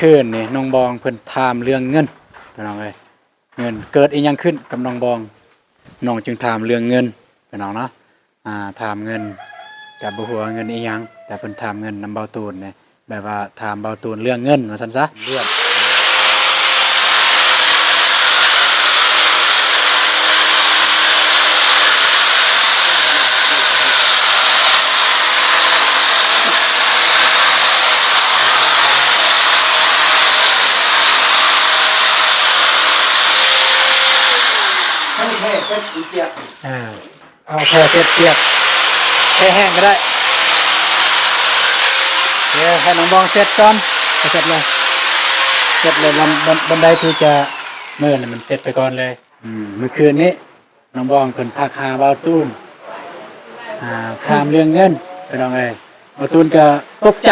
ຄືນນີ້ນ້ອງບອງເພິ່ນຖາມເລື່ອງເງິນ ພີ່ນ້ອງເອີຍ. ເງິນ ເກີດອີ່ຫຍັງຂຶ້ນກັບນ້ອງບອງ ນ້ອງຈຶ່ງຖາມເລື່ອງເງິນ ພີ່ນ້ອງເນາະ. ອ່າ ຖາມເງິນ ກໍບໍ່ຮູ້ວ່າເງິນອີ່ຫຍັງ ແຕ່ເພິ່ນຖາມເງິນນຳເບົາຕູນນີ້ ແບບວ່າຖາມເບົາຕູນເລື່ອງເງິນວ່າຊັ້ນຊະ ເລື່ອງ ໃຫ້ແຄ່ເຊັດອີກ ເອີ ເອົາແຄ່ເຊັດປຽກ ແຄ່ແຫ້ງກໍໄດ້. ເອີ ໃຫ້ນ້ອງບອງເຊັດກ່ອນ ເຊັດເລີຍ ເຊັດເລີຍ ບ່ອນ ບ່ອນ ບ່ອນໃດທີ່ຈະ ມື້ນັ້ນມັນເຊັດໄປກ່ອນເລີຍ. ອືມ ມື້ຄືນນີ້ນ້ອງບອງເພິ່ນທັກຫາເບົາຕູນ ອ່າ ຖາມເລື່ອງເງິນ ພີ່ນ້ອງເອີຍ. ເບົາຕູນກໍຕົກໃຈ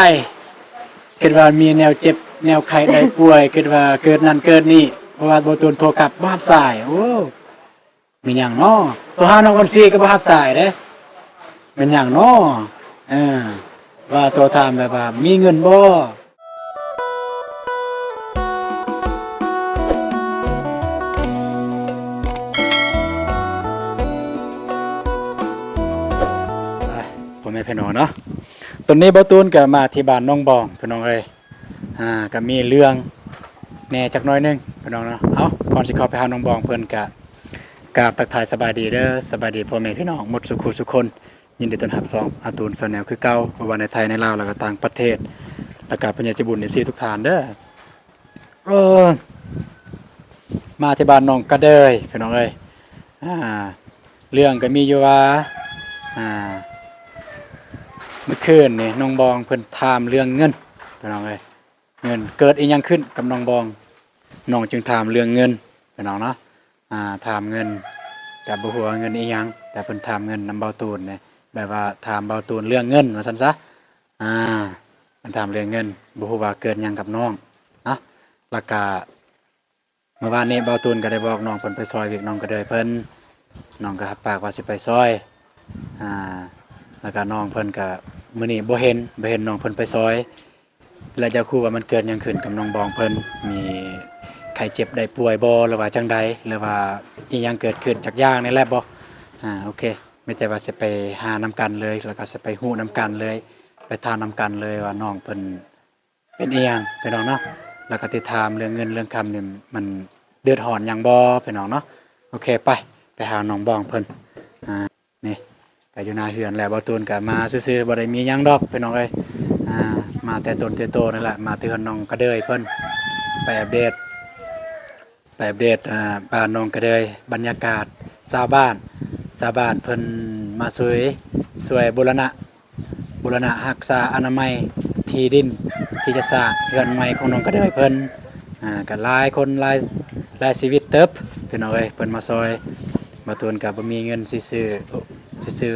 ຄິດວ່າມີແນວເຈັບແນວໄຂ້ໄດ້ປ່ວຍ ຄິດວ່າເກີດນັ້ນເກີດນີ້ ເພາະວ່າເບົາຕູນໂທກັບບໍ່ຮັບສາຍ. ໂອ້ ແມ່ນຫຍັງເນາະ? ໂທຫານ້ອງອອນຊີກໍບໍ່ຮັບສາຍເດ້. ແມ່ນຫຍັງເນາະ? ເອີ ວ່າໂທຖາມແບບວ່າມີເງິນບໍ່? ພໍ່ແມ່ພີ່ນ້ອງເນາະ, ຕອນນີ້ເບົາຕູນກໍມາທີ່ບ້ານນ້ອງບອງ ພີ່ນ້ອງເອີຍ. ອ່າ ກໍມີເລື່ອງແດ່ຈັກໜ້ອຍໜຶ່ງ ພີ່ນ້ອງເນາະ. ເອົ້າ ກ່ອນຊິເຂົ້າໄປຫານ້ອງບອງເພິ່ນ ກໍກາບທັກທາຍສະບາຍດີເດີ ສະບາຍດີພໍ່ແມ່ພີ່ນ້ອງໝົດສູ່ຄູ່ສູ່ຄົນ. ຍິນດີຕ້ອນຮັບຊ່ອງອາຕູນ Channel ຄືເກົ່າ ບໍ່ວ່າໃນໄທ ໃນລາວ ແລ້ວກໍຕ່າງປະເທດ ແລ້ວກໍຜູ້ໃຫຍ່ໃຈບຸນ ເອັຟຊີ ທຸກທ່ານເດີ. ເອີ ມາທີ່ບ້ານນ້ອງກະເດີຍ ພີ່ນ້ອງເອີຍ. ອ່າ ເລື່ອງກໍມີຢູ່ວ່າ ອ່າ ມື້ຄືນນີ້ນ້ອງບອງເພິ່ນຖາມເລື່ອງເງິນ ພີ່ນ້ອງເອີຍ. ເງິນ ເກີດອີ່ຫຍັງຂຶ້ນກັບນ້ອງບອງ ນ້ອງຈຶ່ງຖາມເລື່ອງເງິນ ພີ່ນ້ອງເນາະ. ອ່າ ຖາມເງິນ ກໍບໍ່ຮູ້ວ່າເງິນອີ່ຫຍັງ ແຕ່ເພິ່ນຖາມເງິນນຳເບົາຕູນນີ້ ແບບວ່າຖາມເບົາຕູນເລື່ອງເງິນວ່າຊັ້ນຊະ. ອ່າ ເພິ່ນຖາມເລື່ອງເງິນ ບໍ່ຮູ້ວ່າເກີດຫຍັງກັບນ້ອງເນາະ. ແລ້ວກະ ເມື່ອວານນີ້ເບົາຕູນກໍໄດ້ບອກນ້ອງເພິ່ນໄປຊ່ອຍວຽກນ້ອງກະເດີຍເພິ່ນ, ນ້ອງກໍຮັບປາກວ່າຊິໄປຊ່ອຍ. ອ່າ ແລ້ວກໍນ້ອງເພິ່ນກໍ ມື້ນີ້ບໍ່ເຫັນ ບໍ່ເຫັນນ້ອງເພິ່ນໄປຊ່ອຍ ແລະ ຢາກຮູ້ວ່າມັນເກີດຫຍັງຂຶ້ນກັບນ້ອງບອງເພິ່ນ, ມີໄຂ້ເຈັບໄດ້ປ່ວຍບໍ່ ຫຼືວ່າຈັ່ງໃດ ຫຼືວ່າອີ່ຫຍັງເກີດຂຶ້ນຈັກຢ່າງນີ້ແຫຼະບໍ່? ອ່າ ໂອເຄ ມີແຕ່ວ່າຊິໄປຫານຳກັນເລີຍ ແລ້ວກໍຊິໄປຮູ້ນຳກັນເລີຍ ໄປຖາມນຳກັນເລີຍວ່ານ້ອງເພິ່ນ ເປັນອີ່ຫຍັງພີ່ນ້ອງເນາະ. ແລ້ວກໍຕິດຕາມເລື່ອງເງິນເລື່ອງຄຳນີ້ ມັນເດືອດຮ້ອນຫຍັງບໍ່ພີ່ນ້ອງເນາະ. ໂອເຄ ໄປ ໄປຫານ້ອງບອງເພິ່ນ. ອ່າ ນີ້ກໍຢູ່ໜ້າເຮືອນແຫຼະ ເບົາຕູນກໍມາຊື່ໆ ບໍ່ໄດ້ມີຫຍັງດອກພີ່ນ້ອງເອີຍ. ອ່າ ມາແຕ່ຕົນແຕ່ໂຕນັ້ນແຫຼະ ມາແຕ່ເຮືອນນ້ອງກະເດີຍເພິ່ນ ໄປອັບເດດ ໄປອັບເດດ ອ່າ ບ້ານນ້ອງກະເດີຍ ບັນຍາກາດຊາວບ້ານ ຊາວບ້ານເພິ່ນມາຊ່ວຍ ຊ່ວຍບູລະນະ ບູລະນະຮັກສາອະນາໄມທີ່ດິນທີ່ຈະສ້າງເຮືອນໃໝ່ຂອງນ້ອງກະເດີຍເພິ່ນ. ອ່າ ກໍຫຼາຍຄົນ ຫຼາຍ ຫຼາຍຊີວິດເຕີບພີ່ນ້ອງເອີຍ ເພິ່ນມາຊ່ອຍ. ເບົາຕູນກໍບໍ່ມີເງິນຊິຊື້ ຊິຊື້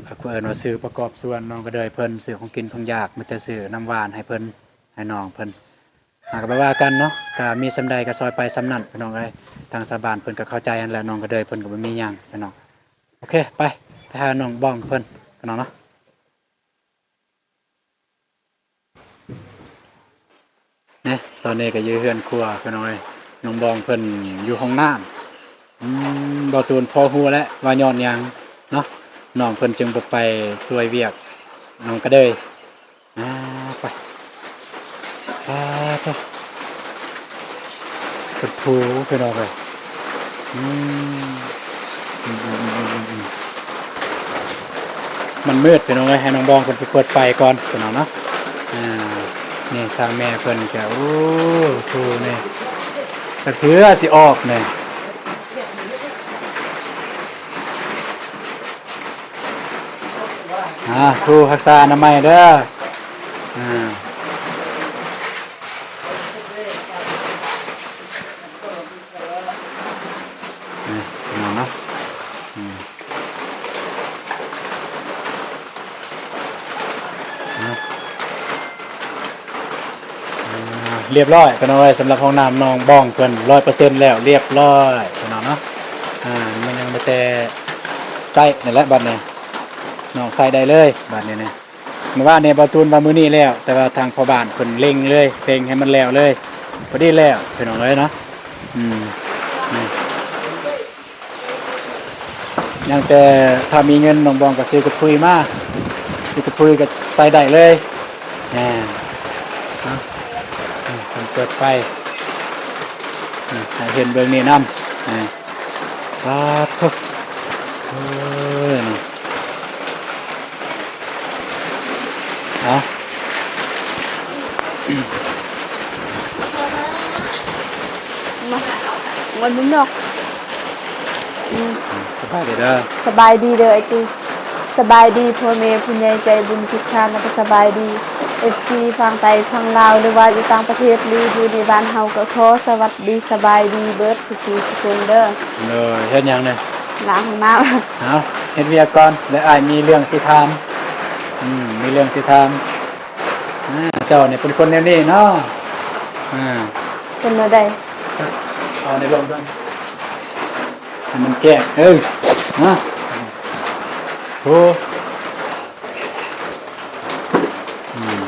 ເອີ້ນວ່າຊື້ປະກອບສ່ວນນ້ອງກະເດີຍເພິ່ນ ຊື້ຂອງກິນຂອງຢາກ ມີແຕ່ຊື້ນ້ຳຫວານໃຫ້ເພິ່ນ ໃຫ້ນ້ອງເພິ່ນ. ອ່າ ກໍບໍ່ວ່າກັນເນາະ ກໍມີສ່ຳໃດກໍຊ່ອຍໄປສ່ຳນັ້ນພີ່ນ້ອງເອີຍ. ທາງຊາວບ້ານເພິ່ນກໍເຂົ້າໃຈຫັ້ນແຫຼະ ນ້ອງກະເດີຍເພິ່ນກໍບໍ່ມີຫຍັງພີ່ນ້ອງ. ໂອເຄ ໄປ ໄປຫານ້ອງບອງເພິ່ນພີ່ນ້ອງເນາະ. ນີ້ ຕອນນີ້ກໍຢູ່ເຮືອນຄົວພີ່ນ້ອງເອີຍ ນ້ອງບອງເພິ່ນຢູ່ຫ້ອງນ້ຳ. ອືມ ເບົາຕູນພໍຮູ້ແລ້ວວ່າຍ້ອນຫຍັງເນາະ ນ້ອງເພິ່ນຈຶ່ງບໍ່ໄປຊ່ວຍວຽກນ້ອງກະເດີຍ. ອ່າ ໄປ ອ່າ ໂທ້ ເພິ່ນຖູພີ່ນ້ອງເອີຍ. ອືມ ອືມ ອືມ ອືມ ອືມ ອືມ ມັນມືດພີ່ນ້ອງເອີຍ ໃຫ້ນ້ອງບອງເພິ່ນໄປເປີດໄຟກ່ອນພີ່ນ້ອງເນາະ. ອ່າ ນີ້ທາງແມ່ເພິ່ນກໍ ໂອ້ ຖູນີ້ ຈັກເທື່ອຊິອອກນີ້. ອ່າ ຖູຮັກສາອະນາໄມເດີ. ອ່າ ນີ້ພີ່ນ້ອງເນາະ ອືມ ອ່າ ອ່າ ຮຽບຮ້ອຍພີ່ນ້ອງເອີຍ ສຳລັບຫ້ອງນ້ຳນ້ອງບອງເພິ່ນ ຮ້ອຍເປີເຊັນແລ້ວ ຮຽບຮ້ອຍພີ່ນ້ອງເນາະ. ອ່າ ມັນຍັງມີແຕ່ໃຊ້ນີ້ແຫຼະ ບັດນີ້ນ້ອງໃຊ້ໄດ້ເລີຍ ບັດນີ້ນະ. ມື້ວານນີ້ບ່າວຕູນວ່າມື້ນີ້ແລ້ວ ແຕ່ວ່າທາງພໍ່ບ້ານເພິ່ນເລັ່ງເລີຍ ເລັ່ງໃຫ້ມັນແລ້ວເລີຍ ພໍດີແລ້ວພີ່ນ້ອງເອີຍເນາະ. ອືມ ນີ້ ຍັງແຕ່ຖ້າມີເງິນນ້ອງບອງກໍຊື້ກະພຸຍມາ ຊື້ກະພຸຍກໍໃສ່ໄດ້ເລີຍ. ແມ່ນ ເນາະ ນີ້ເພິ່ນເປີດໄຟ ນີ້ໃຫ້ເຫັນເບິ່ງນີ້ນຳ ນີ້ ປາດໂທ້ ເອີຍ ນີ້ ເອົາ ມາ ມັນບໍ່ນອກ ອືມ ສະບາຍດີເດີ ສະບາຍດີເດີອ້າຍຕີ. ສະບາຍດີພໍ່ແມ່ຜູ້ໃຫຍ່ໃຈບຸນທຸກທ່ານ ແລ້ວກໍສະບາຍດີເອັຟຊີຝັ່ງໄທຝັ່ງລາວ ຫຼືວ່າຢູ່ຕ່າງປະເທດ ຫຼືຢູ່ໃນບ້ານເຮົາ ກໍຂໍສະຫວັດດີສະບາຍດີເບິດສູ່ຜູ້ສູ່ຄົນເດີ. ໂດຍ ເຮັດຫຍັງນີ້? ລ້າງຫ້ອງນ້ຳ. ເອົາ ເຮັດວຽກກ່ອນ ແລ້ວອ້າຍມີເລື່ອງຊິຖາມ. ອືມ ມີເລື່ອງຊິຖາມ. ອ່າ ເຈົ້ານີ້ເປັນຄົນແນວນີ້ເນາະ. ອ່າ ເປັນແນວໃດ? ເອົາໃນລົມກ່ອນ ໃຫ້ມັນແຈ້ງ. ເອີ ຮະ ໂອ້ ອືມ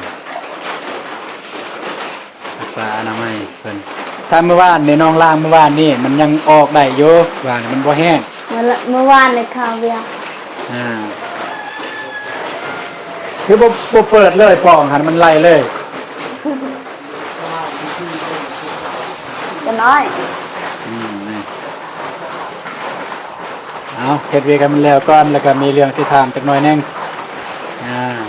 ຮັກສາອະນາໄມເພິ່ນ. ຖ້າມື້ວານນີ້ນ້ອງລ້າງ ມື້ວານນີ້ມັນຍັງອອກໄດ້ຢູ່ ວ່າມັນບໍ່ແຫ້ງ. ເມື່ອ ເມື່ອວານນີ້ຄາວຽກ ອ່າ ຄືບໍ່ ບໍ່ເປີດເລີຍ ປ່ອງຫັ້ນມັນໄຫຼເລີຍ ກໍນ້ອຍ. ອືມ ນີ້ ເອົາ ເຮັດວຽກໃຫ້ມັນແລ້ວກ່ອນ ແລ້ວກໍມີເລື່ອງຊິຖາມຈັກໜ້ອຍໜຶ່ງ. ອ່າ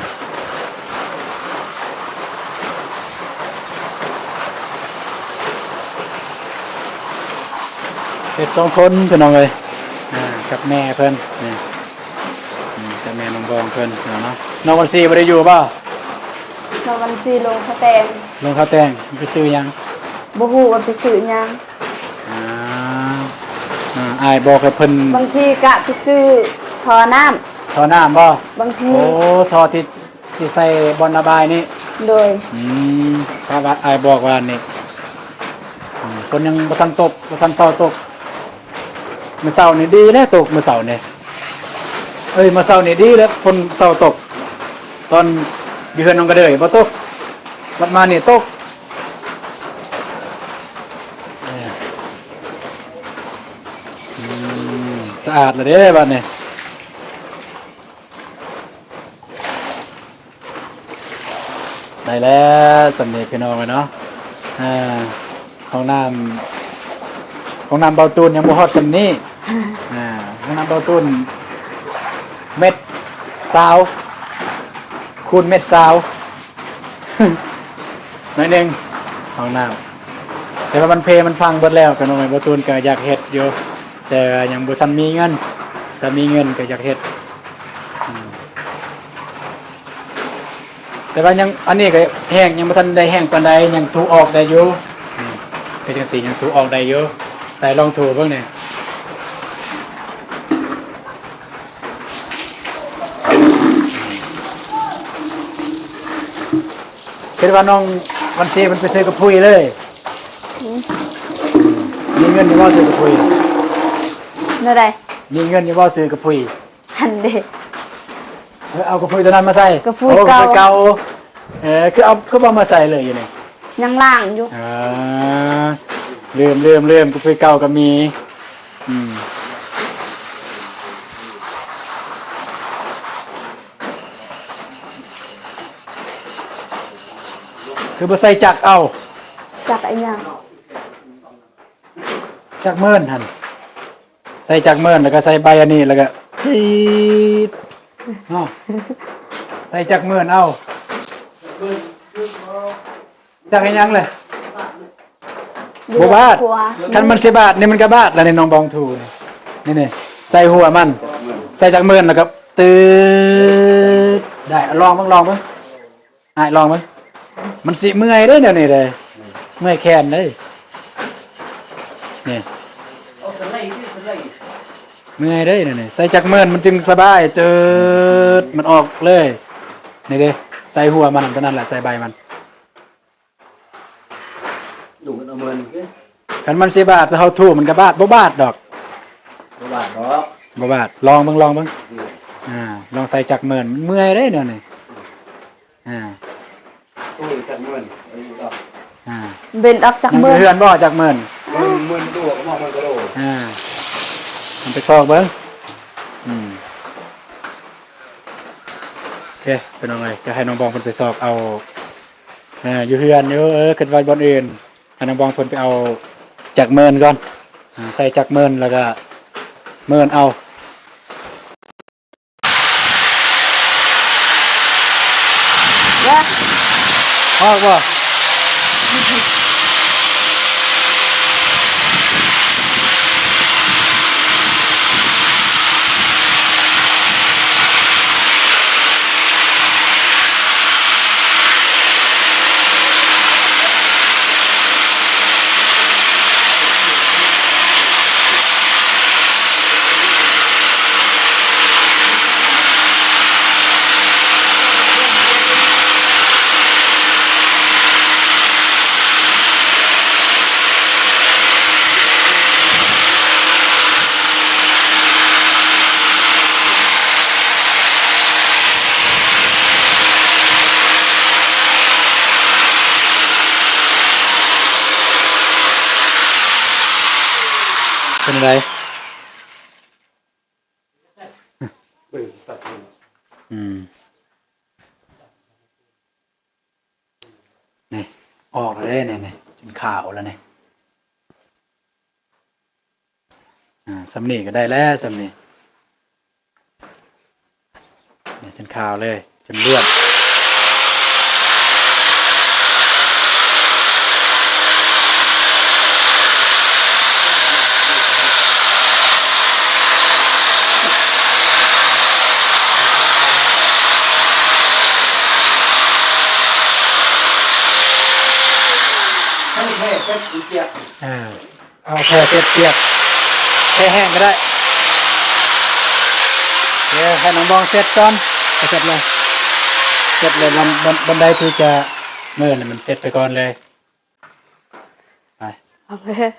ເຮັດສອງຄົນພີ່ນ້ອງເອີຍ ອ່າ ກັບແມ່ເພິ່ນນີ້ ນີ້ກັບແມ່ນ້ອງບອງເພິ່ນເນາະ. ນ້ອງວັນຊີບໍ່ໄດ້ຢູ່ບໍ່? ນ້ອງວັນຊີລົງຂາແຕງ ລົງຂາແຕງ. ໄປຊື້ຫຍັງ? ບໍ່ຮູ້ວ່າໄປຊື້ຫຍັງ. ອ່າ ອ່າ ອ້າຍບອກໃຫ້ເພິ່ນ ບາງທີກະໄປຊື້ທໍ່ນ້ຳ ທໍ່ນ້ຳບໍ່? ບາງທີ ໂອ້ ທໍ່ທີ່ ຊິໃສ່ບ່ອນລະບາຍນີ້. ໂດຍ ອືມ ພະວ່າອ້າຍບອກວ່ານີ້ ອືມ ຝົນຍັງບໍ່ທັນຕົກ ບໍ່ທັນເຊົາຕົກ. ມື້ເຊົ້ານີ້ດີແລ້ວຕົກ ມື້ເຊົ້ານີ້ ເອີຍ ມື້ເຊົ້ານີ້ດີແລ້ວ ຝົນເຊົາຕົກ ຕອນຢູ່ເຮືອນນ້ອງກະເດີຍບໍ່ຕົກ ບັດມານີ້ຕົກ. ເອີ ອືມ ສະອາດແລ້ວເດ້ບັດນີ້. ໄດ້ແລ້ວ ສ່ຳນີ້ພີ່ນ້ອງເອີຍເນາະ. ອ່າ ຫ້ອງນ້ຳ ຫ້ອງນ້ຳເບົາຕູນຍັງບໍ່ຮອດສ່ຳນີ້. ອ່າ ຫ້ອງນ້ຳເບົາຕູນເມັດຊາວຄູນເມັດຊາວ ໜ້ອຍໜຶ່ງ ຫ້ອງນ້ຳ ແຕ່ວ່າມັນເພມັນພັງເບິດແລ້ວ. ກໍນ້ອງເບົາຕູນກໍຢາກເຮັດຢູ່ ແຕ່ຍັງບໍ່ທັນມີເງິນ ຖ້າມີເງິນກໍຢາກເຮັດ. ອືມ ແຕ່ວ່າຍັງ ອັນນີ້ກໍແຫ້ງ ຍັງບໍ່ທັນໄດ້ແຫ້ງປານໃດ ຍັງຖູອອກໄດ້ຢູ່. ອືມ ເຮັດຈັ່ງຊີ້ຍັງຖູອອກໄດ້ຢູ່. ໃສ່ລອງຖູເບິ່ງນີ້ ເຮັດວ່ານ້ອງວັນຊີມັນໄປຊື້ກະພຸຍເລີຍ. ອືມ ມີເງິນຢູ່ບໍ່ຊື້ກະພຸຍ? ແນວໃດ? ມີເງິນຢູ່ບໍ່ຊື້ກະພຸຍ? ຫັ້ນເດ້ ເອີ ເອົາກະພຸຍຕົວນັ້ນມາໃສ່ ກະພຸຍ ໂອ້ ເກົ່າ ກະພຸຍເກົ່າ. ເອີ ຄືເອົາ ຄືບໍ່ມາໃສ່ເລີຍຢູ່ນີ້? ຍັງລ້າງຢູ່. ເອີ ລືມ ລືມ ລືມ ກະພຸຍເກົ່າກໍມີ. ອືມ ຄືບໍ່ໃສ່ຈັກເອົາ? ຈັກອີ່ຫຍັງ? ຈັກເມີນຫັ້ນ ໃສ່ຈັກເມີນ ແລ້ວກໍໃສ່ໃບອັນນີ້ ແລ້ວກໍຈີດເນາະ ໃສ່ຈັກເມີນເອົາ. ຈັກເຮັດຫຍັງເລີຍ? ບໍ່ບາດ. ຄັນມັນຊິບາດນີ້ ມັນກໍບາດແລ້ວນີ້ ນ້ອງບອງຖູນີ້ ນີ້ ນີ້ ໃສ່ຫົວມັນ ໃສ່ຈັກເມີນ ແລ້ວກໍ ຕຶດ ໄດ້. ລອງເບິ່ງ ລອງເບິ່ງ ອ້າຍລອງເບິ່ງ. ມັນຊິເມື່ອຍເດ້ແນວນີ້ເດ້ ເມື່ອຍແຂນເດ້ ນີ້ ເມື່ອຍເດ້ແນວນີ້. ໃສ່ຈັກເມີນມັນຈຶ່ງສະບາຍ ຕຶດ ມັນອອກເລີຍ. ນີ້ເດ້ ໃສ່ຫົວມັນ ຕົວນັ້ນແຫຼະ ໃສ່ໃບມັນ. ດູມັນເອົາເມີນ ຄັນມັນຊິບາດ ເຮົາຖູມັນກໍບາດ ບໍ່ບາດດອກ ບໍ່ບາດດອກ ບໍ່ບາດ. ລອງເບິ່ງ ລອງເບິ່ງ. ອືມ ອ່າ ລອງໃສ່ຈັກເມີນ ເມື່ອຍເດ້ແນວນີ້. ອ່າ ຕູ້ຈັກເມີນ ເອີ ດອກ ອ່າ ເບັນອອກຈັກເມີນ ເຮືອນບໍ່ຈັກເມີນ ເມີນ ເມີນດູກະໝໍ້ ເມີນກະໂຫຼ ອ່າ ມັນໄປຊອກເບິ່ງ ອືມ ໂອເຄ ພີ່ນ້ອງເອີຍ ຈະໃຫ້ນ້ອງບອງເພິ່ນໄປຊອກເອົາ ເອີ ຢູ່ເຮືອນຢູ່ ເອີ ຄິດວ່າບ່ອນອື່ນ ໃຫ້ນ້ອງບອງເພິ່ນໄປເອົາຈັກເມີນກ່ອນ ອ່າ ໃສ່ຈັກເມີນ ແລ້ວກະເມີນເອົາ. ອອກບໍ່? ເປັນໃດ? ອືມ ນີ້ ອອກແລ້ວເດ້ ນີ້ ນີ້ ຈົນຂາວແລ້ວນີ້. ອ່າ ສ່ຳນີ້ກໍໄດ້ແລ້ວ ສ່ຳນີ້ ນີ້ ຈົນຂາວເລີຍ ຈົນເລືອດ. ອັນນີ້ແຄ່ເຊັດອີກເທື່ອ ອ່າ ເອົາແຄ່ເຊັດປຽກ ແຄ່ແຫ້ງກໍໄດ້ ດຽວໃຫ້ນ້ອງບອງເຊັດກ່ອນ ເຊັດເລີຍ ເຊັດເລີຍ ບ່ອນ ບ່ອນ ບ່ອນໃດທີ່ຈະເມີນ ໃຫ້ມັນເຊັດໄປກ່ອນເລີຍ ໄປ ເອົາເລີຍ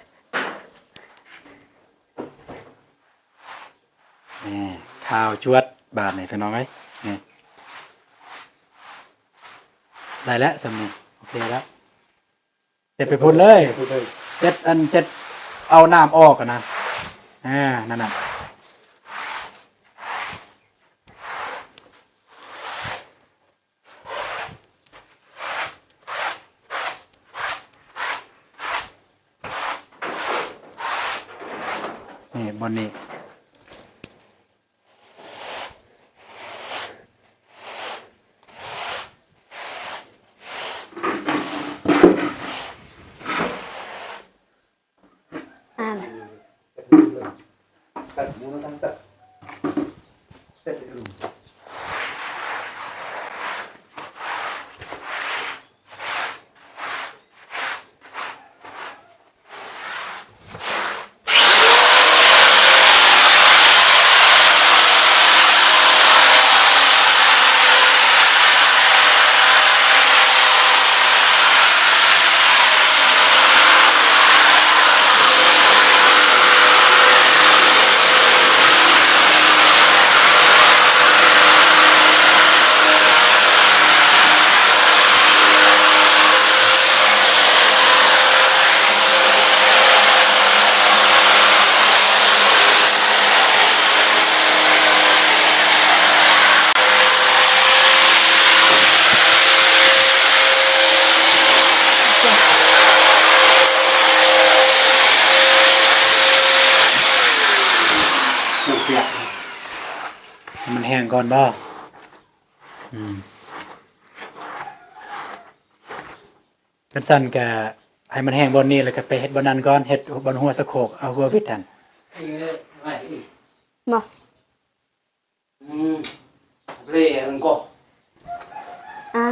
ນີ້ ຂາວຈວດ ບາດນີ້ພີ່ນ້ອງເອີຍ ນີ້ ໄດ້ແລ້ວ ສ່ຳນີ້ ໂອເຄແລ້ວ. ເຊັດໄປພຸ້ນເລີຍ ເຊັດ ອັນ ເຊັດເອົານ້ຳອອກຫັ້ນນະ ອ່າ ນັ້ນນະ ນີ້ ບ່ອນນີ້. ອ່ານ. ໃຫ້ມັນແຫ້ງກ່ອນບໍ່? ອືມ ຄັນຊັ້ນກະໃຫ້ມັນແຫ້ງບ່ອນນີ້ ແລ້ວກະໄປເຮັດບ່ອນນັ້ນກ່ອນ ເຮັດບ່ອນຫົວສະໂຄກ ເອົາຫົວວິດຫັ້ນ ມາ ອືມ ເລມັນກໍ ອ່າ.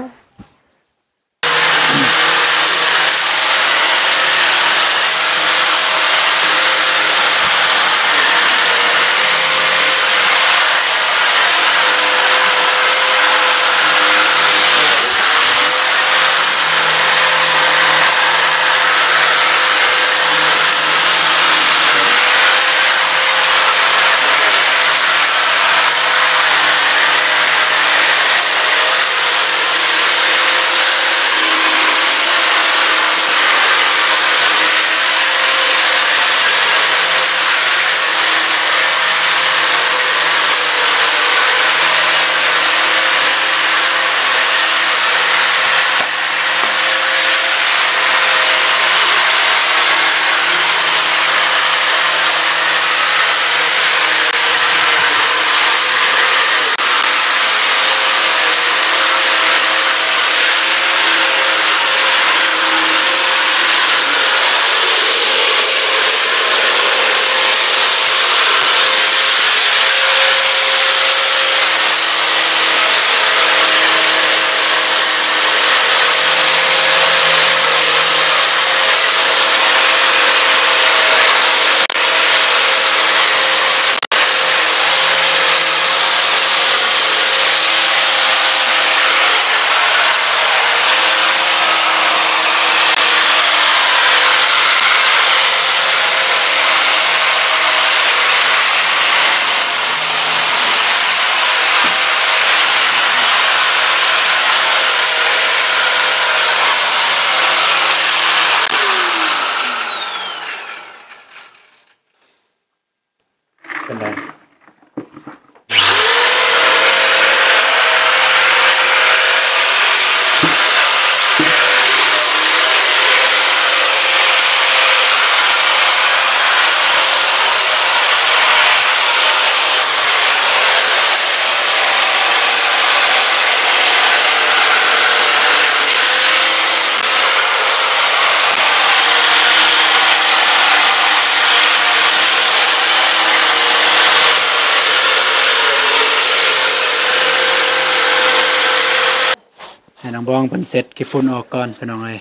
ບອງເພິ່ນເຊັດຂີ້ຝຸ່ນອອກກ່ອນພີ່ນ້ອງເອີຍ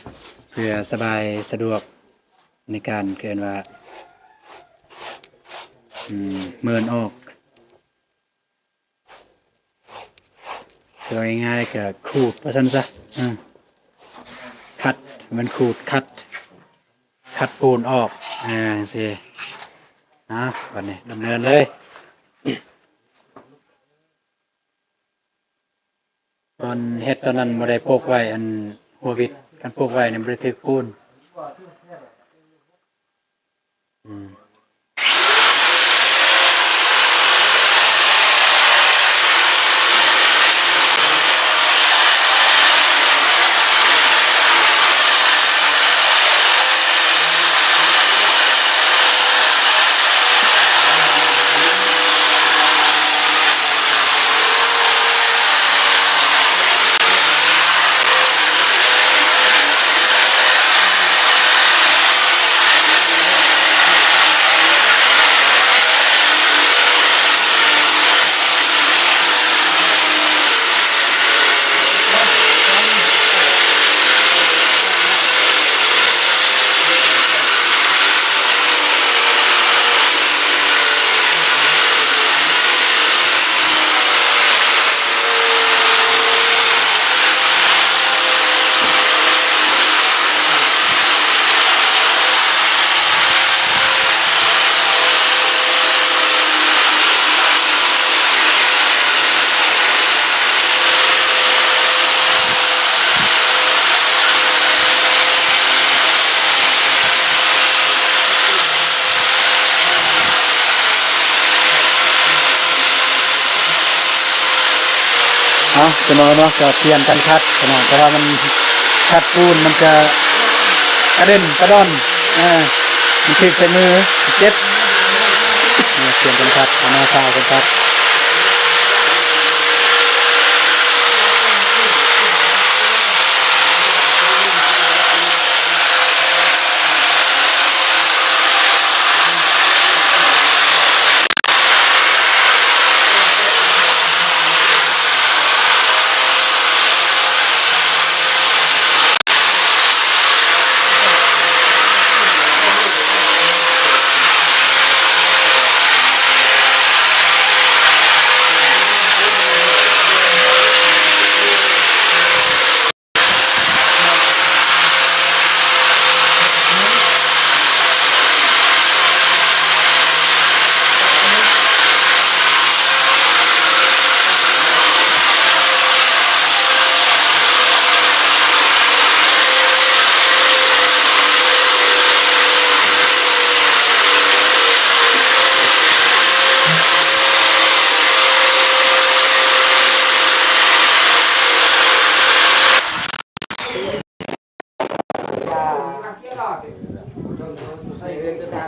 ເພື່ອສະບາຍສະດວກໃນການ ເອີ້ນວ່າ ອືມ ເມີນອອກ. ເວົ້າງ່າຍໆ ກໍຂູດວ່າຊັ້ນຊະ ອືມ ຂັດ ແມ່ນຂູດ ຂັດ ຂັດປູນອອກ ອ່າ ຈັ່ງຊີ້. ເອົາ ບັດນີ້ດຳເນີນເລີຍ. ຕອນເຮັດຕອນນັ້ນບໍ່ໄດ້ປົກໄວ້ ອັນຫົວວິດ ຄັນປົກໄວ້ນີ້ບໍ່ໄດ້ຖືກປູນ. ອືມ. ເອົາ ຈັ່ງໜ້ອຍເນາະ ກໍປ່ຽນກັນຂັດພີ່ນ້ອງ ເພາະວ່າມັນຂັດປູນ ມັນຈະກະເດັນກະດອນ ເອີ ມັນຖືກໃສ່ມື ເຈັບ ເອີ ປ່ຽນກັນຂັດ ເອົາມາຊາວກັນຂັດ.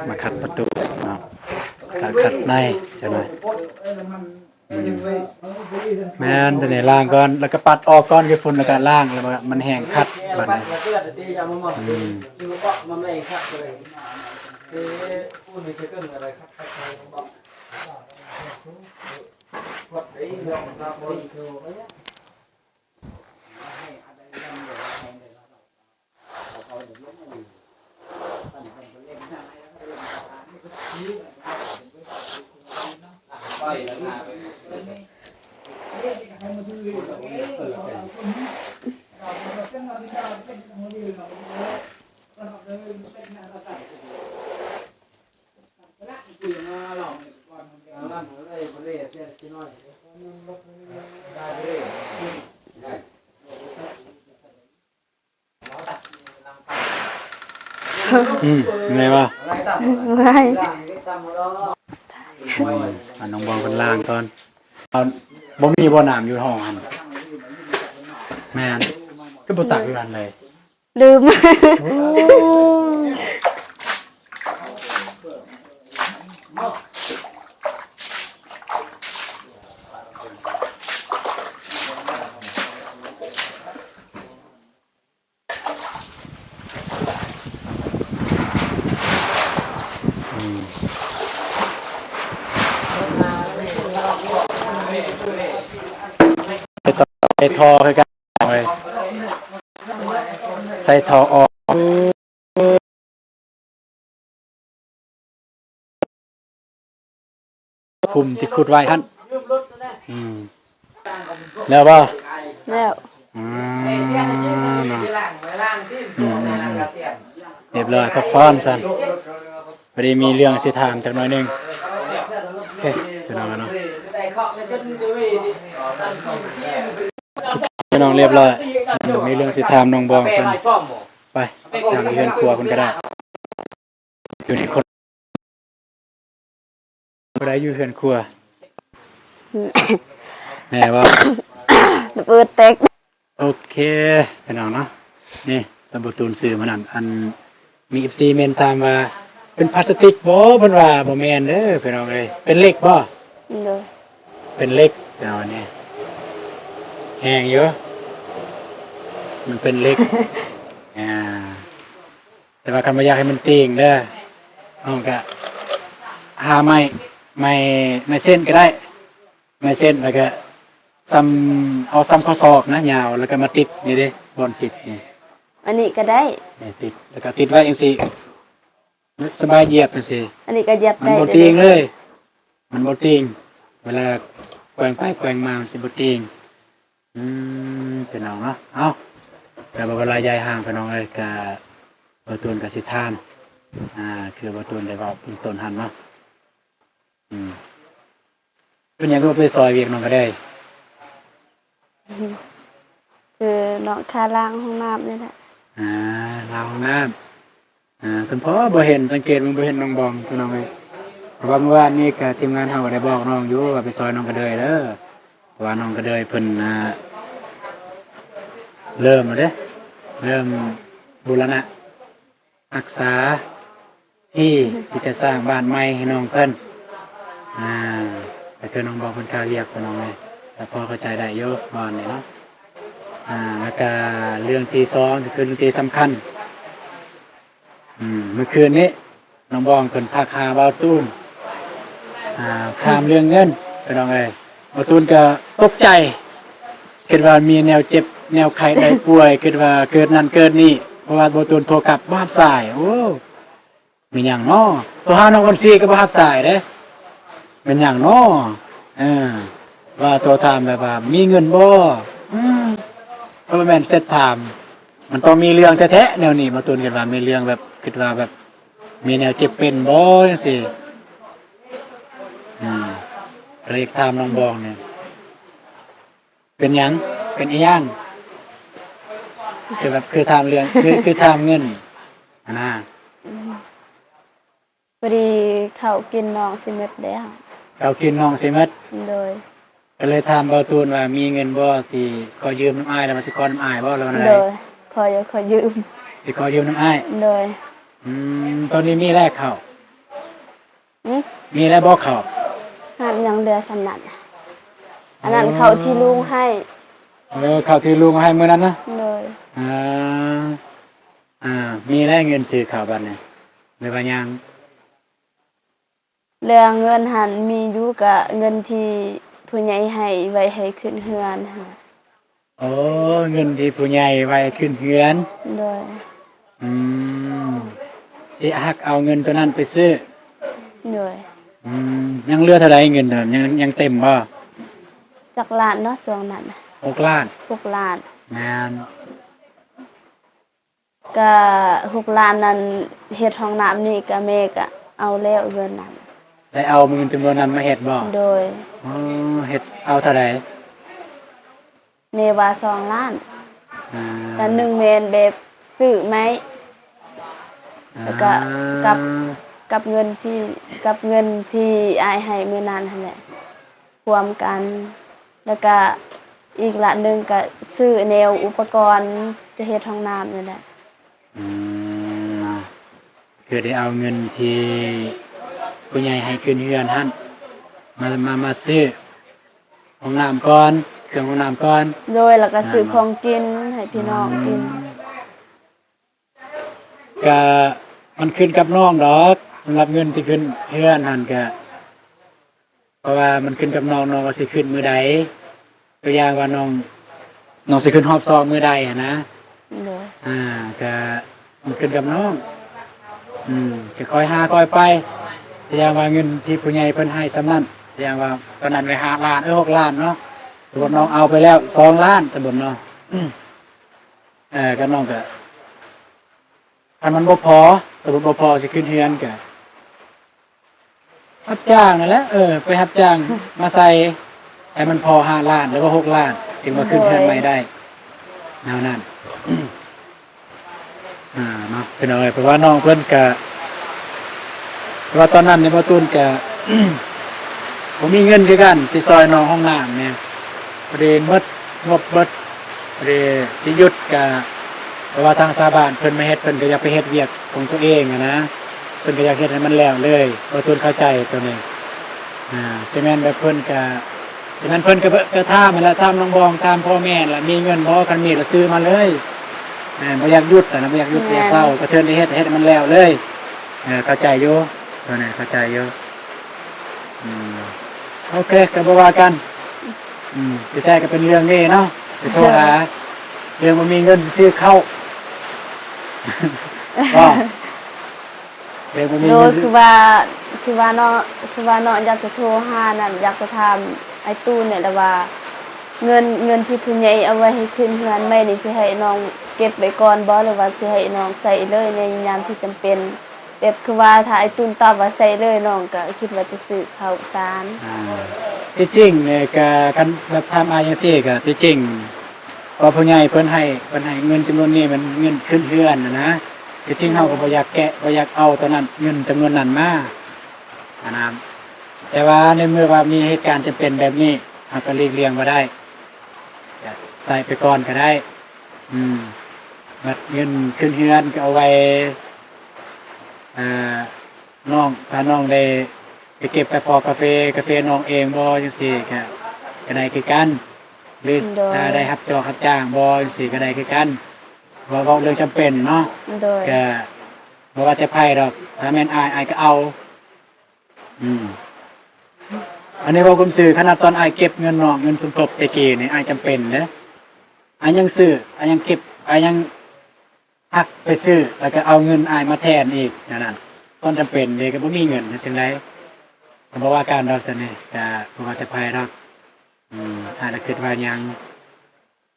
ມາຂັດປະຕູເນາະ ກະຂັດໃນຈັກໜ້ອຍ. ອືມ ແມ່ນ ຕົວນີ້ລ້າງກ່ອນ ແລ້ວກໍປັດອອກກ່ອນ ຂີ້ຝຸ່ນ ແລ້ວກໍລ້າງ ແລ້ວມັນແຫ້ງຂັດບັດນີ້. ອືມ. ອືມ ເມື່ອຍບໍ່? ເມື່ອຍ. ອືມ ອັນນ້ອງບອງເພິ່ນລ້າງກ່ອນ. ເອົາ ບໍ່ມີບໍ່ນ້ຳຢູ່ຫ້ອງຫັ້ນ? ແມ່ນ. ຄືບໍ່ຕັກຢູ່ຫັ້ນເລີຍ? ລືມ. ໂອ້. ອືມ ໄປຕໍ່ ໄປຕໍ່ຄືກັນເວີຍ. ສ່ທໍ່ອອກ ຂຸມທີ່ຂຸດໄວ້ຫັ້ນ. ອືມ ແລ້ວບໍ່? ແລ້ວ. ອືມ ເນາະ ອືມໆໆ ຮຽບຮ້ອຍ ພັກຜ່ອນຊັ້ນ. ພໍດີມີເລື່ອງຊິຖາມຈັກໜ້ອຍໜຶ່ງ. ໂອເຄ ພີ່ນ້ອງເນາະ ພີ່ນ້ອງ ຮຽບຮ້ອຍ. ອືມ ມີເລື່ອງຊິຖາມນ້ອງບອງເພິ່ນ. ໄປ ໄປຖາມຢູ່ເຮືອນຄົວເພິ່ນກໍໄດ້. ຢູ່ໃນຄົນ ຜູ້ໃດຢູ່ເຮືອນຄົວ? ແມ່ບໍ່? ລະເປີດແຕກ. ໂອເຄ ພີ່ນ້ອງເນາະ ນີ້ ຕຳບົວຕູນຊື້ມື້ນັ້ນ ອັນ ມີເອັຟຊີເມັນຖາມວ່າ ເປັນພລາສຕິກບໍ່? ເພິ່ນວ່າບໍ່ແມ່ນເດີພີ່ນ້ອງເອີຍ. ເປັນເຫຼັກບໍ່? ໂດຍ ເປັນເຫຼັກ. ເອົານີ້ ແຮງຢູ່ ມັນເປັນເຫຼັກ. ອ່າ ແຕ່ວ່າຄັນບໍ່ຢາກໃຫ້ມັນຕີງເດີ ນ້ອງກະຫາໄມ້ ໄມ້ ໄມ້ເສັ້ນກໍໄດ້ ໄມ້ເສັ້ນ ແລ້ວກະສ່ຳ ເອົາສ່ຳຂໍ້ສອກນະ ຍາວ ແລ້ວກະມາຕິດນີ້ເດ້ ບ່ອນຕິດນີ້. ອັນນີ້ກໍໄດ້ ນີ້ຕິດ ແລ້ວກະຕິດໄວ້ຈັ່ງຊີ້ ສະບາຍຢຽບຈັ່ງຊີ້. ອັນນີ້ກໍຢຽບໄດ້ ມັນບໍ່ຕີງເລີຍ ມັນບໍ່ຕີງ ເວລາແກວ່ງໄປແກວ່ງມາມັນຊິບໍ່ຕີງ. ອືມ ພີ່ນ້ອງເນາະ ເອົາ ແຕ່ວ່າເວລາຢາຍຫ່າງ ພີ່ນ້ອງເອີຍ ກະ ບ່າວຕູນກະຊິຖາມ ອ່າ ຄືບ່າວຕູນໄດ້ເວົ້າເບື້ອງຕົ້ນຫັ້ນເນາະ. ອືມ ເປັນຫຍັງຄືບໍ່ໄປຊ່ອຍວຽກນ້ອງກະເດີຍ? ຄືນ້ອງຄາລ້າງຫ້ອງນ້ຳນີ້ແຫຼະ. ອ່າ ລ້າງຫ້ອງນ້ຳ. ອ່າ ສົມພໍບໍ່ເຫັນ ສັງເກດເບິ່ງບໍ່ເຫັນນ້ອງບອງ ພີ່ນ້ອງເອີຍ. ເພາະວ່າມື້ວານນີ້ກະທີມງານເຮົາກະໄດ້ບອກນ້ອງຢູ່ວ່າໄປຊ່ອຍນ້ອງກະເດີຍເດີ ເພາະວ່ານ້ອງກະເດີຍເພິ່ນ ອ່າ ເລີ່ມແລ້ວເດ້ ເລີ່ມບູລະນະຮັກສາທີ່ ທີ່ຈະສ້າງບ້ານໃໝ່ໃຫ້ນ້ອງເພິ່ນ. ອ່າ ກະຄືນ້ອງບອງເພິ່ນຄາວຽກ ພີ່ນ້ອງເອີຍ ກະພໍເຂົ້າໃຈໄດ້ຢູ່ປະມານນີ້ເນາະ. ອ່າ ແລ້ວກະເລື່ອງທີສອງ ກະຄືເລື່ອງທີ່ສຳຄັນ ອືມ ມື້ຄືນນີ້ນ້ອງບອງເພິ່ນທັກຫາບ່າວຕູນ ອ່າ ຖາມເລື່ອງເງິນ ພີ່ນ້ອງເອີຍ. ບ່າວຕູນກະຕົກໃຈ ຄິດວ່າມີແນວເຈັບແນວໄຂ້ໄດ້ປ່ວຍ ຄິດວ່າເກີດນັ້ນເກີດນີ້ ເພາະວ່າບ່າວຕູນໂທກັບບໍ່ຮັບສາຍ. ໂອ້ ແມ່ນຫຍັງເນາະ? ໂທຫານ້ອງຄົນຊີກະບໍ່ຮັບສາຍເດ້. ແມ່ນຫຍັງເນາະ? ເອີ ວ່າໂທຖາມແບບວ່າມີເງິນບໍ່? ອືມ ກໍບໍ່ແມ່ນເສັດຖາມ ມັນຕ້ອງມີເລື່ອງແທ້ໆ ແນວນີ້. ບ່າວຕູນຄິດວ່າມີເລື່ອງແບບ ຄິດວ່າແບບມີແນວເຈັບເປັນບໍ່ ຈັ່ງຊີ້. ອືມ ກໍເລີຍຢາກຖາມນ້ອງບອງນີ້ ເປັນຫຍັງ? ເປັນອີ່ຫຍັງ? ຄືແບບ ຄືຖາມເລື່ອງ ຄື ຄືຖາມເງິນຫັ້ນນາ. ອືມ ພໍດີເຂົ້າກິນນ້ອງຊິໝົດແລ້ວ. ເຂົ້າກິນນ້ອງຊິໝົດ? ໂດຍ. ກໍເລີຍຖາມບ່າວຕູນວ່າມີເງິນບໍ່ ຊິຂໍຢືມນຳອ້າຍ ຫຼືວ່າຊິຂໍນຳອ້າຍບໍ່ ຫຼືວ່າແນວໃດ? ໂດຍ ຂໍຢູ່ ຂໍຢືມ. ຊິຂໍຢືມນຳອ້າຍ? ໂດຍ. ອືມ ຕອນນີ້ມີແລ້ວເຂົ້າ? ຫຶ? ມີແລ້ວບໍ່ເຂົ້າ? ຫາກຍັງເຫຼືອສ່ຳນັ້ນ. ອັນນັ້ນເຂົ້າທີ່ລຸງໃຫ້. ເອີ ເຂົ້າທີ່ລຸງໃຫ້ມື້ນັ້ນນະ? ໂດຍ. ອ່າ ອ່າ ມີແລ້ວເງິນຊື້ເຂົ້າບັດນີ້ ຫຼືວ່າຍັງ? ເລື່ອງເງິນຫັ້ນມີຢູ່ ກະເງິນທີ່ຜູ້ໃຫຍ່ໃຫ້ໄວ້ໃຫ້ຂຶ້ນເຮືອນຫັ້ນ. ໂອ້ ເງິນທີ່ຜູ້ໃຫຍ່ໄວ້ຂຶ້ນເຮືອນ. ໂດຍ. ອືມ ຊິຮັກເອົາເງິນໂຕນັ້ນໄປຊື້. ໂດຍ. ອືມ ຍັງເຫຼືອເທົ່າໃດເງິນໂຕນັ້ນ ຍັງ ຍັງເຕັມບໍ່? ຈັກລ້ານເນາະ ຊ່ວງນັ້ນ ຫົກລ້ານ. ຫົກລ້ານ. ແມ່ນ. ກະຫົກລ້ານນັ້ນ ເຮັດຫ້ອງນ້ຳນີ້ກະແມ່ກະເອົາແລ້ວເງິນນັ້ນ. ໄດ້ເອົາເງິນຈຳນວນນັ້ນມາເຮັດບໍ່? ໂດຍ. ອໍ ເຮັດເອົາເທົ່າໃດ? ແມ່ວ່າສອງລ້ານ. ອ່າ ລ້ານໜຶ່ງແມ່ນແບບຊື້ໄມ້ ແລ້ວກະ ອ່າ ກັບ ກັບເງິນທີ່ ກັບເງິນທີ່ອ້າຍໃຫ້ມື້ນັ້ນຫັ້ນແຫຼະ ຮ່ວມກັນ ແລ້ວກະອີກລ້ານໜຶ່ງກະຊື້ແນວອຸປະກອນຈະເຮັດຫ້ອງນ້ຳນີ້ແຫຼະ. ອືມ ເນາະ ຄືໄດ້ເອົາເງິນທີ່ຜູ້ໃຫຍ່ໃຫ້ຂຶ້ນເຮືອນຫັ້ນ ມາ ມາ ມາຊື້ຫ້ອງນ້ຳກ່ອນ ເຄື່ອງຫ້ອງນ້ຳກ່ອນ. ໂດຍ. ແລ້ວກະຊື້ ອ່າ ຂອງກິນໃຫ້ພີ່ນ້ອງກິນ. ອືມ ກະມັນຂຶ້ນກັບນ້ອງດອກ ສຳລັບເງິນທີ່ຂຶ້ນເຮືອນຫັ້ນກະ ເພາະວ່າມັນຂຶ້ນກັບນ້ອງ ນ້ອງວ່າຊິຂຶ້ນມື້ໃດ ຕົວຢ່າງວ່ານ້ອງ ນ້ອງຊິຂຶ້ນຮອບສອງມື້ໃດຫັ້ນນະ. ໂດຍ. ອ່າ ກະ ມັນຂຶ້ນກັບນ້ອງ ອືມ ກະຄ່ອຍຫາຄ່ອຍໄປ. ແຕ່ຢ່າງວ່າເງິນທີ່ຜູ້ໃຫຍ່ເພິ່ນໃຫ້ສ່ຳນັ້ນ ແຕ່ຢ່າງວ່າຕອນນັ້ນໄວ້ຫ້າລ້ານ ເອີ ຫົກລ້ານເນາະ, ສົມມຸດນ້ອງເອົາໄປແລ້ວສອງລ້ານ ສົມມຸດເນາະ ເອີ ກັບນ້ອງກະ ຄັນມັນບໍ່ພໍ ສົມມຸດບໍ່ພໍຊິຂຶ້ນເຮືອນກະ ຮັບຈ້າງນັ້ນແຫຼະ ເອີ ໄປຮັບຈ້າງມາໃສ່ໃຫ້ມັນພໍຫ້າລ້ານ ຫຼືວ່າຫົກລ້ານ ຈຶ່ງວ່າຂຶ້ນເຮືອນໃໝ່ໄດ້ ແນວນັ້ນ. ອ່າ ເນາະ ພີ່ນ້ອງເອີຍ ເພາະວ່ານ້ອງເພິ່ນກະ ເພາະວ່າຕອນນັ້ນນີ້ ບ່າວຕູນກະ ບໍ່ມີເງິນຄືກັນ ຊິຊ່ອຍນ້ອງຫ້ອງນ້ຳນີ້ ພໍດີໝົດ ງົບເບິດ ເດ້ ຊິຢຸດກະ ເພາະວ່າທາງຊາວບ້ານເພິ່ນມາເຮັດ ເພິ່ນກະຢາກໄປເຮັດວຽກຂອງຕົວເອງຫັ້ນນະ, ເພິ່ນກະຢາກເຮັດໃຫ້ມັນແລ້ວເລີຍ. ບ່າວຕູນເຂົ້າໃຈໂຕນີ້ ອ່າ ຊິແມ່ນແບບເພິ່ນກະ ຊິແມ່ນເພິ່ນກະ ກະຖາມຫັ້ນລະ ຖາມນ້ອງບອງ ຖາມພໍ່ແມ່ລະ ມີເງິນບໍ່? ຄັນມີລະຊື້ມາເລີຍ ແມ່ນ ບໍ່ຢາກຢຸດຫັ້ນນະ ບໍ່ຢາກຢຸດ ບໍ່ຢາກເຊົາ ກະເທີນໄດ້ເຮັດ ເຮັດໃຫ້ມັນແລ້ວເລີຍ. ເອີ ເຂົ້າໃຈຢູ່ ໂຕນີ້ເຂົ້າໃຈຢູ່. ອືມ ໂອເຄ ກະບໍ່ວ່າກັນ ອືມ ທີ່ແທ້ກະເປັນເລື່ອງນີ້ເນາະ ໄປໂທຫາ ເລື່ອງບໍ່ມີເງິນຊິຊື້ເຂົ້າ ບໍ່ ເລື່ອງບໍ່ມີ ໂດ ເງິນ ຄືວ່າ ຄືວ່າເນາະ ຄືວ່າເນາະ ຢາກຈະໂທຫານັ້ນ ຢາກຈະຖາມອ້າຍຕູນນີ້ແຫຼະວ່າ ເງິນ ເງິນທີ່ຜູ້ໃຫຍ່ເອົາໄວ້ໃຫ້ຂຶ້ນເຮືອນໃໝ່ນີ້ ຊິໃຫ້ນ້ອງເກັບໄວ້ກ່ອນບໍ່ ຫຼືວ່າຊິໃຫ້ນ້ອງໃຊ້ເລີຍໃນຍາມທີ່ຈຳເປັນ? ແບບຄືວ່າຖ້າອ້າຍຕູນຕອບວ່າໃຊ້ເລີຍ ນ້ອງກະຄິດວ່າຈະຊື້ເຂົ້າສານ. ອ່າ ທີ່ຈິງນີ້ກະ ຄັນແບບຖາມອ້າຍຈັ່ງຊີ້ກະ ທີ່ຈິງ ເພາະຜູ້ໃຫຍ່ເພິ່ນໃຫ້ ເພິ່ນໃຫ້ເງິນຈຳນວນນີ້ ມັນເງິນຂຶ້ນເຮືອນຫັ້ນນະ. ທີ່ຈິງເຮົາກະບໍ່ຢາກແກະ ບໍ່ຢາກເອົາໂຕນັ້ນ ເງິນຈຳນວນນັ້ນມາຫັ້ນນະ. ແຕ່ວ່າໃນເມື່ອວ່າມີເຫດການຈຳເປັນແບບນີ້ ເຮົາກະຫຼີກລ່ຽງບໍ່ໄດ້ ກະໃຊ້ໄປກ່ອນກະໄດ້. ອືມ ບັດເງິນຂຶ້ນເຮືອນກະເອົາໄວ້ ອ່າ ນ້ອງ ຖ້ານ້ອງໄດ້ໄປເກັບກາຟອກາເຟ ກາເຟນ້ອງເອງບໍ່ ຈັ່ງຊີ້ກະ ກະໄດ້ຄືກັນ ຫຼື ໂດຍ ຖ້າໄດ້ຮັບຈອກຮັບຈ້າງບໍ່ ຈັ່ງຊີ້ກະໄດ້ຄືກັນ. ເວົ້າ ເວົ້າເລື່ອງຈຳເປັນເນາະ ໂດຍ ກະບໍ່ວ່າແຕ່ໃຜດອກ ຖ້າແມ່ນອ້າຍ ອ້າຍກະເອົາ. ອືມ ອັນນີ້ເວົ້າຄວາມຊື່ ຂະໜາດຕອນອ້າຍເກັບເງິນເນາະ ເງິນສົມທົບແຕ່ກີ້ນີ້ ອ້າຍຈຳເປັນເດ້ ອ້າຍຍັງຊື້ ອ້າຍຍັງເກັບ ອ້າຍຍັງຮັກໄປຊື້ ແລ້ວກະເອົາເງິນອ້າຍມາແທນອີກ ແນວນັ້ນ. ຕອນຈຳເປັນເດ້ ກະບໍ່ມີເງິນ ເຮັດຈັ່ງໃດ? ກະບໍ່ວ່າກັນດອກ ໂຕນີ້ກະບໍ່ວ່າແຕ່ໃຜດອກ. ອືມ ອ້າຍລະຄິດວ່າຍັງ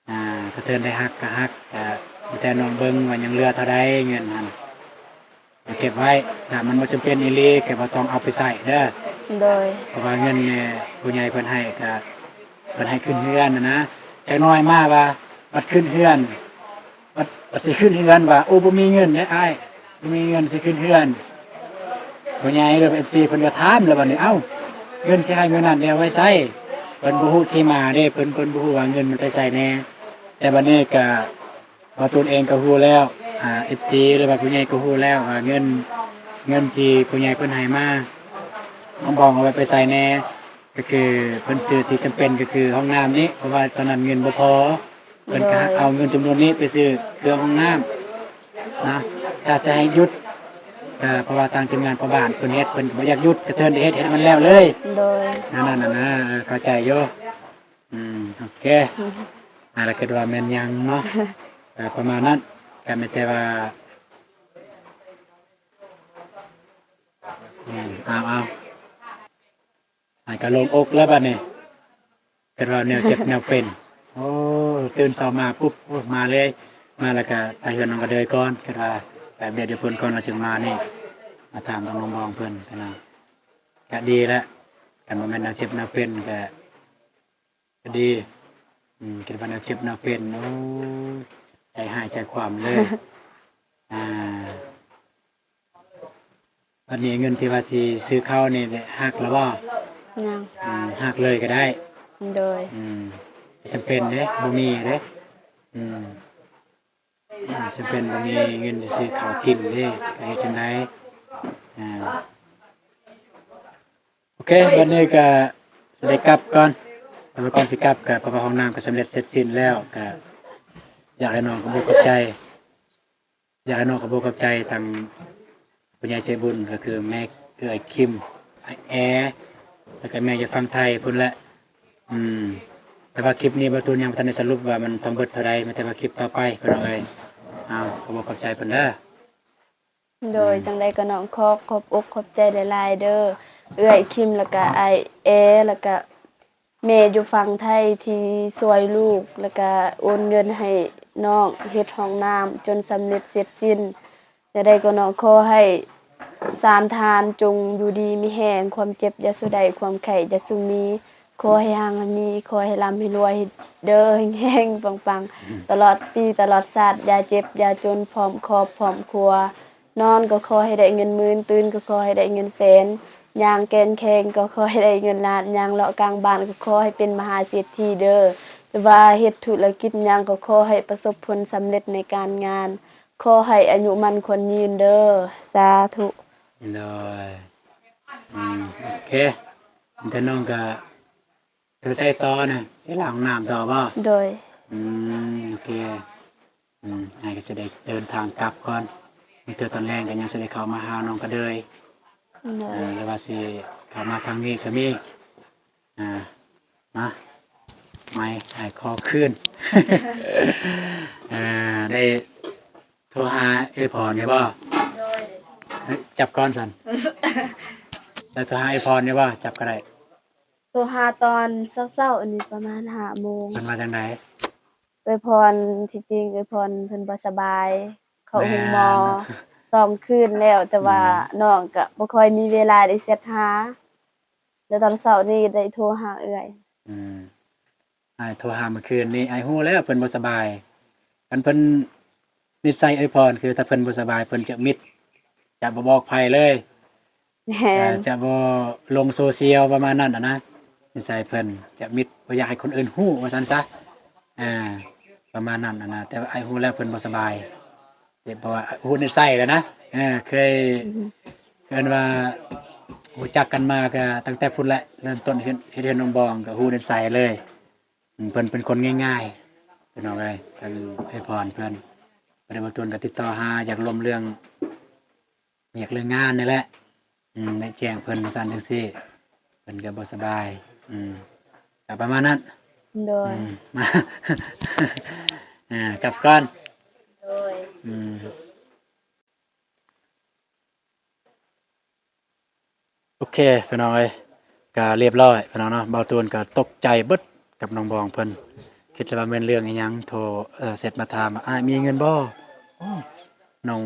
ອ່າ ກະເທີນໄດ້ຮັກກະຮັກ ກະມີແຕ່ນ້ອງເບິ່ງວ່າຍັງເຫຼືອເທົ່າໃດເງິນຫັ້ນ ກະເກັບໄວ້ ຖ້າມັນບໍ່ຈຳເປັນອີ່ຫຼີກະບໍ່ຕ້ອງເອົາໄປໃຊ້ເດີ. ໂດຍ ເພາະວ່າເງິນນີ້ຜູ້ໃຫຍ່ເພິ່ນໃຫ້ກະ ເພິ່ນໃຫ້ຂຶ້ນເຮືອນຫັ້ນນະ. ຈັກໜ້ອຍມາວ່າບັດຂຶ້ນເຮືອນ ບັດ ບັດຊິຂຶ້ນເຮືອນວ່າ ໂອ້ ບໍ່ມີເງິນເດ້ອ້າຍ ບໍ່ມີເງິນຊິຂຶ້ນເຮືອນ. ຜູ້ໃຫຍ່ ຫຼື ເອັຟຊີ ເພິ່ນກະຖາມແລ້ວບັດນີ້ ເອົ້າ ເງິນທີ່ໃຫ້ມື້ນັ້ນເດ້ເອົາໄວ້ໃສ? ເພິ່ນບໍ່ຮູ້ທີ່ມາເດ້ ເພິ່ນ ເພິ່ນບໍ່ຮູ້ວ່າເງິນມັນໄປໃສແດ່. ແຕ່ບັດນີ້ກະ ບ່າວຕູນເອງກະຮູ້ແລ້ວ ອ່າ ເອັຟຊີ ຫຼືວ່າຜູ້ໃຫຍ່ກະຮູ້ແລ້ວວ່າເງິນ ເງິນທີ່ຜູ້ໃຫຍ່ເພິ່ນໃຫ້ມາ ນ້ອງບອງເອົາໄວ້ໄປໃສແດ່ ກະຄືເພິ່ນຊື້ທີ່ຈຳເປັນກະຄືຫ້ອງນ້ຳນີ້ ເພາະວ່າຕອນນັ້ນເງິນບໍ່ພໍ ເພິ່ນກະ ໂດຍ ເອົາເງິນຈຳນວນນີ້ໄປຊື້ເຄື່ອງຫ້ອງນ້ຳນະ. ຖ້າຊິໃຫ້ຢຸດ ກະເພາະວ່າທາງທີມງານພໍ່ບ້ານເພິ່ນເຮັດ ເພິ່ນກະບໍ່ຢາກຢຸດ ກະເທີນໄດ້ເຮັດ ເຮັດໃຫ້ມັນແລ້ວເລີຍ. ໂດຍ ນັ້ນໆໆ ເອີ ເຂົ້າໃຈຢູ່. ອືມ ໂອເຄ ອືມ ອ່າ ລະຄິດວ່າແມ່ນຫຍັງເນາະ ກະປະມານນັ້ນ ກະມີແຕ່ວ່າ ອືມ ເອົາໆ ອ່າ ກະໂລ່ງອົກແລ້ວບັດນີ້ ຄິດວ່າແນວເຈັບແນວເປັນ. ໂອ້ ຕື່ນເຊົ້າມາປຸບ ໂອ້ ມາເລີຍ ມາແລ້ວກະໄປເຮືອນນ້ອງກະເດີຍກ່ອນ ຄິດວ່າໄປອັບເດດຢູ່ພຸ້ນກ່ອນ ແລ້ວຈຶ່ງມານີ້ ມາຖາມທາງນ້ອງບອງເພິ່ນ ກະນະ ກະດີແລ້ວ ຄັນບໍ່ແມ່ນແນວເຈັບແນວເປັນກະ ກະດີ ອືມ ຄິດວ່າແນວເຈັບແນວເປັນ ໂອ້ຍ ໃຈຮ້າຍໃຈຄວາມເລີຍ. ອ່າ ບັດນີ້ເງິນທີ່ວ່າຊິຊື້ເຂົ້ານີ້ໄດ້ຫັກແລ້ວບໍ່? ຍັງ ອືມ ຫັກເລີຍກະໄດ້. ໂດຍ ອືມ ຈຳເປັນເດ້ ບໍ່ມີເດ້ ອືມ ອືມ ຈຳເປັນບໍ່ມີເງິນຊິຊື້ເຂົ້າກິນເດ້ ກະເຮັດຈັ່ງໃດ? ອ່າ ໂອເຄ ບັດນີ້ກະຊິໄດ້ກັບກ່ອນ ແຕ່ວ່າກ່ອນຊິກັບກະ ເພາະວ່າຫ້ອງນ້ຳກະສຳເລັດເສັດສິ້ນແລ້ວ ກະຢາກໃຫ້ນ້ອງຂອບອົກຂອບໃຈ ຢາກໃຫ້ນ້ອງຂອບອົກຂອບໃຈທາງຜູ້ໃຫຍ່ໃຈບຸນ ກະຄືແມ່ເອື້ອຍຄິມ ອ້າຍແອ ແລ້ວກະແມ່ຢູ່ຝັ່ງໄທພຸ້ນແຫຼະ. ອືມ ແຕ່ວ່າຄລິບນີ້ບ່າວຕູນຍັງບໍ່ທັນໄດ້ສະຫຼຸບວ່າມັນຕ້ອງເບິດເທົ່າໃດ ມີແຕ່ວ່າຄລິບຕໍ່ໄປພີ່ນ້ອງເອີຍ. ເອົາ ຂອບອົກຂອບໃຈເພິ່ນເດີ. ໂດຍ ອືມ ຈັ່ງໃດກໍນ້ອງຂໍຂອບອົກຂອບໃຈຫຼາຍໆເດີ ເອື້ອຍຄິມ ແລ້ວກະອ້າຍແອ ແລ້ວກະແມ່ຢູ່ຝັ່ງໄທທີ່ຊ່ວຍລູກ ແລ້ວກະໂອນເງິນໃຫ້ນ້ອງເຮັດຫ້ອງນ້ຳຈົນສຳເລັດເສັດສິ້ນ. ຈັ່ງໃດກໍເນາະ ຂໍໃຫ້ສາມທ່ານຈົ່ງຢູ່ດີມີແຮງ, ຄວາມເຈັບຢ່າສູ່ໄດ້, ຄວາມໄຂ້ຢ່າສູ່ມີ. ຂໍໃຫ້ຮັ່ງໃຫ້ມີ, ຂໍໃຫ້ລ່ຳໃຫ້ລວຍເດີ, ເຮັງໆ ປັງໆ ຕະຫຼອດປີຕະຫຼອດຊາດ, ຢ່າເຈັບຢ່າຈົນ, ພ້ອມຄອບພ້ອມຄົວ. ນອນກໍຂໍໃຫ້ໄດ້ເງິນໝື່ນ, ຕື່ນກໍຂໍໃຫ້ໄດ້ເງິນແສນ, ຍ່າງແກ່ນແຂງກໍຂໍໃຫ້ໄດ້ເງິນລ້ານ, ຍ່າງເລາະກາງບ້ານກໍຂໍໃຫ້ເປັນມະຫາເສດຖີເດີ. ຫຼືວ່າເຮັດທຸລະກິດຫຍັງກໍຂໍໃຫ້ປະສົບຜົນສຳເລັດໃນການງານ. ຂໍໃຫ້ອາຍຸໝັ້ນຂວັນຍືນເດີ. ສາທຸ. ໂດຍ ອືມ ໂອເຄ ແຕ່ນ້ອງກະ ຊິໃສຕໍ່ນະ ຊິລ້າງຫ້ອງນ້ຳຕໍ່ບໍ່? ໂດຍ ອືມ ໂອເຄ ອືມ ອ້າຍກໍຊິໄດ້ເດີນທາງກັບກ່ອນ ມີເທື່ອຕອນແລງກໍຍັງຊິໄດ້ເຂົ້າມາຫານ້ອງກະເດີຍ ໂດຍ ເອີ ຫຼືວ່າຊິເຂົ້າມາທາງນີ້ກໍມີ ອ່າ ມາ ໄມ ອ້າຍຂໍຄືນ ອ່າ ໄດ້ໂທຫາເອື້ອຍພອນຢູ່ບໍ່? ໂດຍ ເອີ ຈັບກ່ອນຊັ້ນ ໄດ້ໂທຫາເອື້ອຍພອນຢູ່ບໍ່? ຈັບກໍໄດ້ ໂທຫາຕອນເຊົ້າໆ ອັນນີ້ປະມານຫ້າໂມງ ເພິ່ນວ່າຈັ່ງໃດ? ເອື້ອຍພອນ ທີ່ຈິງເອື້ອຍພອນເພິ່ນບໍ່ສະບາຍ ເຂົ້າໂຮງໝໍ ແມ່ນ ສອງຄືນແລ້ວ ແຕ່ວ່າ ອືມ ນ້ອງກະບໍ່ຄ່ອຍມີເວລາໄດ້ແຊັດຫາ ແລ້ວຕອນເຊົ້ານີ້ໄດ້ໂທຫາເອື້ອຍ ອືມ ອ້າຍໂທຫາມື້ຄືນນີ້ ອ້າຍຮູ້ແລ້ວເພິ່ນບໍ່ສະບາຍ ຄັນເພິ່ນ ນິໄສເອື້ອຍພອນ ຄືຖ້າເພິ່ນບໍ່ສະບາຍ ເພິ່ນຈະມິດ ຈະບໍ່ບອກໃຜເລີຍ ແມ່ນ ເອີ ຈະບໍ່ລົງໂຊຊຽວປະມານນັ້ນຫັ້ນນະ ນິໄສເພິ່ນຈະມິດ ບໍ່ຢາກໃຫ້ຄົນອື່ນຮູ້ວ່າຊັ້ນຊະ ເອີ ປະມານນັ້ນຫັ້ນນະ ແຕ່ວ່າອ້າຍຮູ້ແລ້ວເພິ່ນບໍ່ສະບາຍ ເພາະວ່າຮູ້ນິໄສແລ້ວນະ ເອີ ເຄີຍ ອືມ ເອີ້ນວ່າຮູ້ຈັກກັນມາກະຕັ້ງແຕ່ພຸ້ນແຫຼະ ເລີ່ມຕົ້ນເຮັດ ເຮັດເຮືອນນ້ອງບອງກະຮູ້ນິໄສເລີຍ ອືມ ເພິ່ນເປັນຄົນງ່າຍໆ ພີ່ນ້ອງເອີຍ ທາງເອື້ອຍພອນເພິ່ນ ບໍ່ໄດ້ ບໍ່ຕວນກໍຕິດຕໍ່ຫາ ຢາກລົມເລື່ອງວຽກເລື່ອງງານນີ້ແຫຼະ ອືມ ໄດ້ແຈ້ງເພິ່ນຈັ່ງຊັ້ນຈັ່ງຊີ້ ເພິ່ນກໍບໍ່ສະບາຍ ອືມ ກໍປະມານນັ້ນ ໂດຍ ອືມ ມາ ອ່າ ກັບກ່ອນ ໂດຍ ອືມ. ໂອເຄ ພີ່ນ້ອງເອີຍ ກະລຽບລ້ອຍ ພີ່ນ້ອງເນາະ ບ່າວຕູນກະຕົກໃຈເບິດກັບນ້ອງບອງເພິ່ນ ຄິດວ່າແມ່ນເລື່ອງອີ່ຫຍັງ ໂທ ເອີ ແຊັດມາຖາມວ່າ ອ້າຍມີເງິນບໍ່? ໂອ້ ນ້ອງ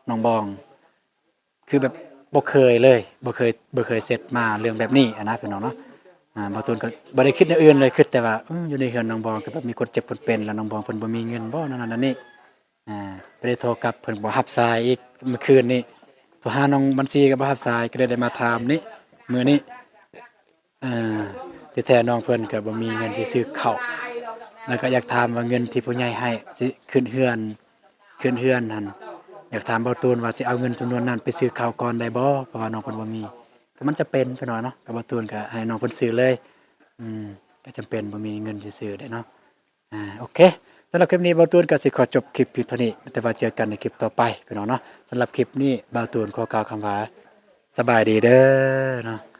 ນ້ອງບອງ ຄືແບບບໍ່ເຄີຍເລີຍ ບໍ່ເຄີຍ ບໍ່ເຄີຍແຊັດມາເລື່ອງແບບນີ້ຫັ້ນນະ ພີ່ນ້ອງເນາະ ອ່າ ບ່າວຕູນກໍບໍ່ໄດ້ຄິດແນວອື່ນເລີຍ ຄິດແຕ່ວ່າ ເອີ ຢູ່ໃນເຮືອນນ້ອງບອງກໍແບບມີຄົນເຈັບຄົນເປັນ ແລ້ວນ້ອງບອງເພິ່ນບໍ່ມີເງິນບໍ່ ນັ້ນນັ້ນນີ້ ອ່າ ໄປໄດ້ໂທກັບເພິ່ນບໍ່ຮັບສາຍອີກ ມື້ຄືນນີ້ໂທຫານ້ອງບັນຊີກໍບໍ່ຮັບສາຍ ກໍເລີຍໄດ້ມາຖາມນີ້ ມື້ນີ້ ເອີ ທີ່ແທ້ນ້ອງເພິ່ນກໍບໍ່ມີເງິນຊິຊື້ເຂົ້າ ແລ້ວກໍຢາກຖາມວ່າເງິນທີ່ຜູ້ໃຫຍ່ໃຫ້ຊິຂຶ້ນເຮືອນ ຂຶ້ນເຮືອນຫັ້ນ ຢາກຖາມບ່າວຕູນວ່າຊິເອົາເງິນຈຳນວນນັ້ນໄປຊື້ເຂົ້າກ່ອນໄດ້ບໍ່ ເພາະວ່ານ້ອງເພິ່ນບໍ່ມີ ກໍມັນຈຳເປັນ ພີ່ນ້ອງເນາະ ກໍບ່າວຕູນກໍໃຫ້ນ້ອງເພິ່ນຊື້ເລີຍ ອືມ ກໍຈຳເປັນ ບໍ່ມີເງິນຊິຊື້ໄດ້ເນາະ. ອ່າ ໂອເຄ ສຳລັບຄລິບນີ້ບ່າວຕູນກໍຊິຂໍຈົບຄລິບພຽງເທົ່ານີ້ ແຕ່ວ່າເຈີກັນໃນຄລິບຕໍ່ໄປ ພີ່ນ້ອງເນາະ ສຳລັບຄລິບນີ້ບ່າວຕູນຂໍກ່າວຄຳວ່າ ສະບາຍດີເດີເນາະ.